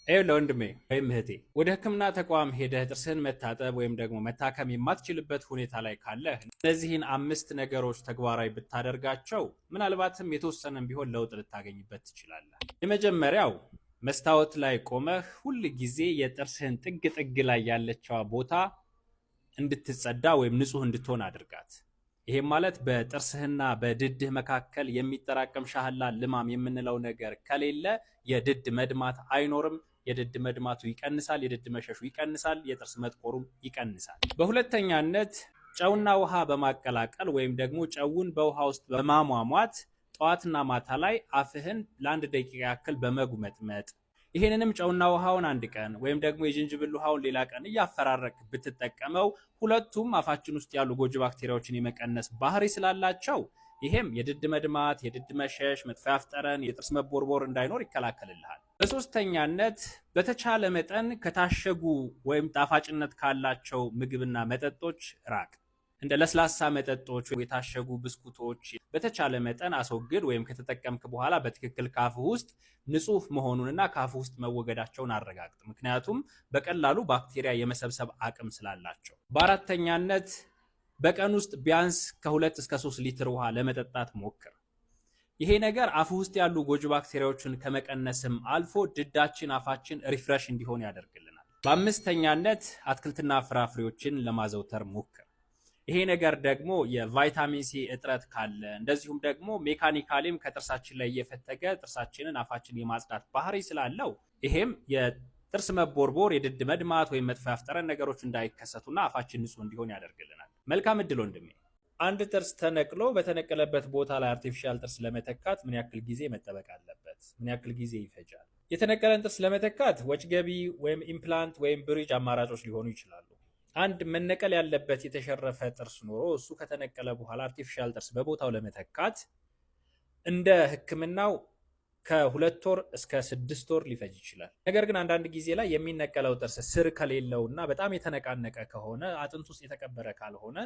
ይኸውልህ ወንድሜ ወይም እህቴ፣ ወደ ሕክምና ተቋም ሄደህ ጥርስህን መታጠብ ወይም ደግሞ መታከም የማትችልበት ሁኔታ ላይ ካለህ እነዚህን አምስት ነገሮች ተግባራዊ ብታደርጋቸው ምናልባትም የተወሰነም ቢሆን ለውጥ ልታገኝበት ትችላለህ። የመጀመሪያው፣ መስታወት ላይ ቆመህ ሁል ጊዜ የጥርስህን ጥግ ጥግ ላይ ያለችዋ ቦታ እንድትጸዳ ወይም ንጹህ እንድትሆን አድርጋት። ይሄም ማለት በጥርስህና በድድህ መካከል የሚጠራቀም ሻህላ ልማም የምንለው ነገር ከሌለ የድድ መድማት አይኖርም። የድድ መድማቱ ይቀንሳል፣ የድድ መሸሹ ይቀንሳል፣ የጥርስ መጥቆሩም ይቀንሳል። በሁለተኛነት፣ ጨውና ውሃ በማቀላቀል ወይም ደግሞ ጨውን በውሃ ውስጥ በማሟሟት ጠዋትና ማታ ላይ አፍህን ለ1 ደቂቃ ያክል በመጉመጥመጥ፣ ይህንንም ጨውና ውሃውን አንድ ቀን ወይም ደግሞ የዝንጅብል ውሃውን ሌላ ቀን እያፈራረቅክ ብትጠቀመው ሁለቱም አፋችን ውስጥ ያሉ ጎጂ ባክቴሪያዎችን የመቀነስ ባህሪ ስላላቸው ይሄም የድድ መድማት፣ የድድ መሸሽ፣ መጥፎ የአፍ ጠረን፣ የጥርስ መቦርቦር እንዳይኖር ይከላከልልሃል። በሶስተኛነት፣ በተቻለ መጠን ከታሸጉ ወይም ጣፋጭነት ካላቸው ምግብና መጠጦች ራቅ። እንደ ለስላሳ መጠጦች፣ የታሸጉ ብስኩቶች በተቻለ መጠን አስወግድ፣ ወይም ከተጠቀምክ በኋላ በትክክል ካፍህ ውስጥ ንጹህ መሆኑንና ካፍህ ውስጥ መወገዳቸውን አረጋግጥ። ምክንያቱም በቀላሉ ባክቴሪያ የመሰብሰብ አቅም ስላላቸው። በአራተኛነት፣ በቀን ውስጥ ቢያንስ ከ2 እስከ 3 ሊትር ውሃ ለመጠጣት ሞክር። ይሄ ነገር አፍ ውስጥ ያሉ ጎጂ ባክቴሪያዎችን ከመቀነስም አልፎ ድዳችን፣ አፋችን refresh እንዲሆን ያደርግልናል። በአምስተኛነት፣ አትክልትና ፍራፍሬዎችን ለማዘውተር ሞክር። ይሄ ነገር ደግሞ የቫይታሚን ሲ እጥረት ካለ፣ እንደዚሁም ደግሞ mechanically ም ከጥርሳችን ላይ እየፈተገ ጥርሳችንን አፋችን የማጽዳት ባህሪ ስላለው ይሄም የጥርስ መቦርቦር፣ የድድ መድማት ወይም መጥፎ የአፍ ጠረን ነገሮች እንዳይከሰቱና አፋችን ንጹህ እንዲሆን ያደርግልናል። መልካም እድል ወንድሜ። አንድ ጥርስ ተነቅሎ በተነቀለበት ቦታ ላይ artificial ጥርስ ለመተካት ምን ያክል ጊዜ መጠበቅ አለበት? ምን ያክል ጊዜ ይፈጃል? የተነቀለን ጥርስ ለመተካት ወጭ ገቢ ወይም implant ወይም bridge አማራጮች ሊሆኑ ይችላሉ። አንድ መነቀል ያለበት የተሸረፈ ጥርስ ኖሮ እሱ ከተነቀለ በኋላ artificial ጥርስ በቦታው ለመተካት እንደ ሕክምናው ከ2 ወር እስከ 6 ወር ሊፈጅ ይችላል። ነገር ግን አንዳንድ ጊዜ ላይ የሚነቀለው ጥርስ ስር ከሌለው እና በጣም የተነቃነቀ ከሆነ፣ አጥንት ውስጥ የተቀበረ ካልሆነ፣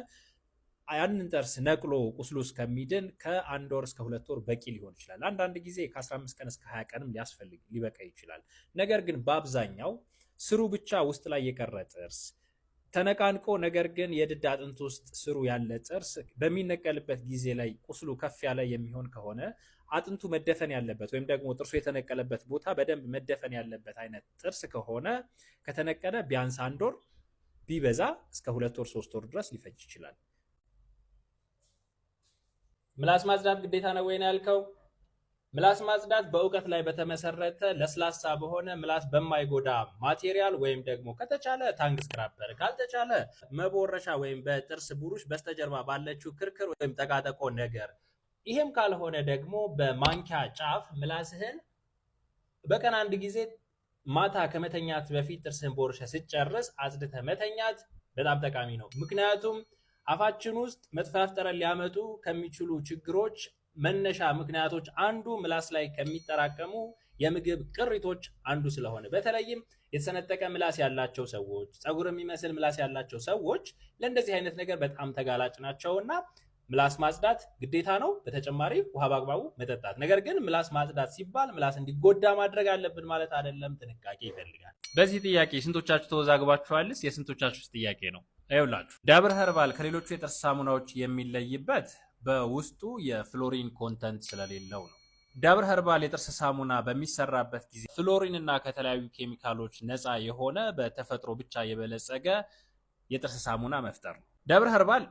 ያንን ጥርስ ነቅሎ ቁስሉ እስከሚድን ከ1 ወር እስከ 2 ወር በቂ ሊሆን ይችላል። አንዳንድ ጊዜ ከ15 ቀን እስከ 20 ቀንም ሊያስፈልግ ሊበቃ ይችላል። ነገር ግን በአብዛኛው ስሩ ብቻ ውስጥ ላይ የቀረ ጥርስ፣ ተነቃንቆ ነገር ግን የድድ አጥንት ውስጥ ስሩ ያለ ጥርስ በሚነቀልበት ጊዜ ላይ ቁስሉ ከፍ ያለ የሚሆን ከሆነ፣ አጥንቱ መደፈን ያለበት ወይም ደግሞ ጥርሱ የተነቀለበት ቦታ በደንብ መደፈን ያለበት አይነት ጥርስ ከሆነ ከተነቀለ ቢያንስ አንድ ወር፣ ቢበዛ እስከ 2 ወር 3 ወር ድረስ ሊፈጅ ይችላል። ምላስ ማጽዳት ግዴታ ነው ወይ ነው ያልከው? ምላስ ማጽዳት በእውቀት ላይ በተመሰረተ፣ ለስላሳ በሆነ፣ ምላስ በማይጎዳ material ወይም ደግሞ ከተቻለ tongue scraper፣ ካልተቻለ መቦረሻ ወይም በጥርስ ብሩሽ በስተጀርባ ባለችው ክርክር ወይም ጠቃጠቆ ነገር፣ ይሄም ካልሆነ ደግሞ በማንኪያ ጫፍ ምላስህን በቀን አንድ ጊዜ ማታ ከመተኛት በፊት ጥርስህን ቦርሸህ ስትጨርስ አጽድተህ መተኛት በጣም ጠቃሚ ነው። ምክንያቱም አፋችን ውስጥ መጥፎ የአፍ ጠረን ሊያመጡ ከሚችሉ ችግሮች መነሻ ምክንያቶች አንዱ ምላስ ላይ ከሚጠራቀሙ የምግብ ቅሪቶች አንዱ ስለሆነ፣ በተለይም የተሰነጠቀ ምላስ ያላቸው ሰዎች፣ ፀጉር የሚመስል ምላስ ያላቸው ሰዎች ለእንደዚህ አይነት ነገር በጣም ተጋላጭ ናቸውና ምላስ ማጽዳት ግዴታ ነው። በተጨማሪ ውሃ በአግባቡ መጠጣት። ነገር ግን ምላስ ማጽዳት ሲባል ምላስ እንዲጎዳ ማድረግ አለብን ማለት አይደለም። ጥንቃቄ ይፈልጋል። በዚህ ጥያቄ ስንቶቻችሁ ተወዛግባችኋልስ? የስንቶቻችሁ ጥያቄ ነው? ይኸውላችሁ፣ ዳብር ኸርባል ከሌሎቹ የጥርስ ሳሙናዎች የሚለይበት በውስጡ የ fluorine content ስለሌለው ነው። ዳብር ኸርባል የጥርስ ሳሙና በሚሰራበት ጊዜ ፍሎሪን እና ከተለያዩ ኬሚካሎች ነፃ የሆነ፣ በተፈጥሮ ብቻ የበለጸገ የጥርስ ሳሙና መፍጠር ነው። ዳብር ኸርባል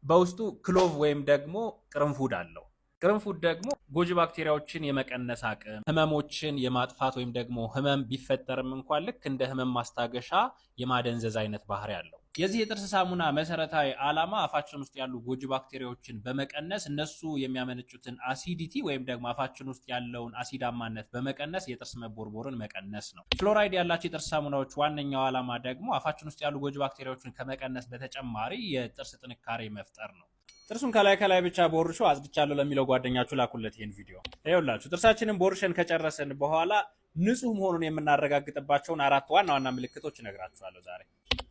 በውስጡ clove ወይም ደግሞ ቅርንፉድ አለው። ቅርንፉድ ደግሞ ጎጂ ባክቴሪያዎችን የመቀነስ አቅም፣ ህመሞችን የማጥፋት ወይም ደግሞ ህመም ቢፈጠርም እንኳን ልክ እንደ ህመም ማስታገሻ የማደንዘዝ አይነት ባህሪ አለው። የዚህ የጥርስ ሳሙና መሰረታዊ ዓላማ አፋችን ውስጥ ያሉ ጎጂ ባክቴሪያዎችን በመቀነስ እነሱ የሚያመነጩትን acidity ወይም ደግሞ አፋችን ውስጥ ያለውን አሲዳማነት በመቀነስ የጥርስ መቦርቦርን መቀነስ ነው። ፍሎራይድ ያላቸው የጥርስ ሳሙናዎች ዋነኛው ዓላማ ደግሞ አፋችን ውስጥ ያሉ ጎጂ ባክቴሪያዎችን ከመቀነስ በተጨማሪ የጥርስ ጥንካሬ መፍጠር ነው። ጥርሱን ከላይ ከላይ ብቻ ቦርሾ አጽድቻለሁ ለሚለው ጓደኛችሁ ላኩለት ይህን ቪዲዮ። ይኸውላችሁ፣ ጥርሳችንን ቦርሸን ከጨረስን በኋላ ንጹህ መሆኑን የምናረጋግጥባቸውን አራት ዋና ዋና ምልክቶች እነግራችኋለሁ ዛሬ።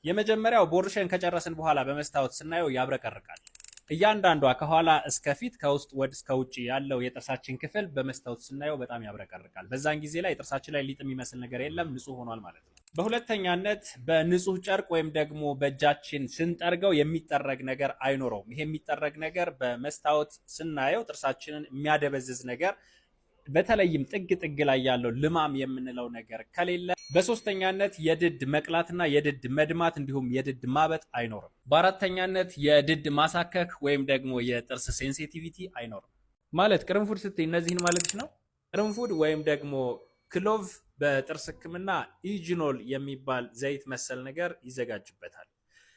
የመጀመሪያው፣ ቦርሸን ከጨረስን በኋላ በመስታወት ስናየው ያብረቀርቃል። እያንዳንዷ ከኋላ እስከ ፊት፣ ከውስጥ ወደ እስከ ውጭ ያለው የጥርሳችን ክፍል በመስታወት ስናየው በጣም ያብረቀርቃል። በዛን ጊዜ ላይ ጥርሳችን ላይ ሊጥ የሚመስል ነገር የለም፣ ንጹህ ሆኗል ማለት ነው። በሁለተኛነት በንጹህ ጨርቅ ወይም ደግሞ በእጃችን ስንጠርገው የሚጠረግ ነገር አይኖረውም። ይሄ የሚጠረግ ነገር በመስታወት ስናየው ጥርሳችንን የሚያደበዝዝ ነገር፣ በተለይም ጥግ ጥግ ላይ ያለው ልማም የምንለው ነገር ከሌለ። በሶስተኛነት የድድ መቅላትና የድድ መድማት እንዲሁም የድድ ማበጥ አይኖርም። በአራተኛነት የድድ ማሳከክ ወይም ደግሞ የጥርስ sensitivity አይኖርም። ማለት ቅርንፉድ ስትይ እነዚህን ማለት ነው። ቅርንፉድ ወይም ደግሞ clove በጥርስ ሕክምና eugenol የሚባል ዘይት መሰል ነገር ይዘጋጅበታል።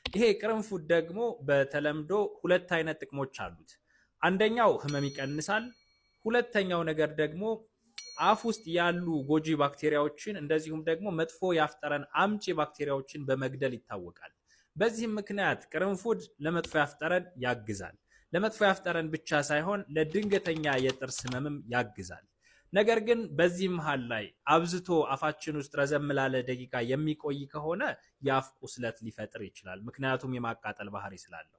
ይሄ ቅርንፉድ ደግሞ በተለምዶ ሁለት አይነት ጥቅሞች አሉት። አንደኛው ህመም ይቀንሳል። ሁለተኛው ነገር ደግሞ አፍ ውስጥ ያሉ ጎጂ ባክቴሪያዎችን እንደዚሁም ደግሞ መጥፎ የአፍ ጠረን አምጪ ባክቴሪያዎችን በመግደል ይታወቃል። በዚህም ምክንያት ቅርንፉድ ለመጥፎ የአፍ ጠረን ያግዛል። ለመጥፎ የአፍ ጠረን ብቻ ሳይሆን ለድንገተኛ የጥርስ ህመምም ያግዛል። ነገር ግን በዚህ መሃል ላይ አብዝቶ አፋችን ውስጥ ረዘም ላለ ደቂቃ የሚቆይ ከሆነ የአፍ ቁስለት ሊፈጥር ይችላል። ምክንያቱም የማቃጠል ባህሪ ስላለው።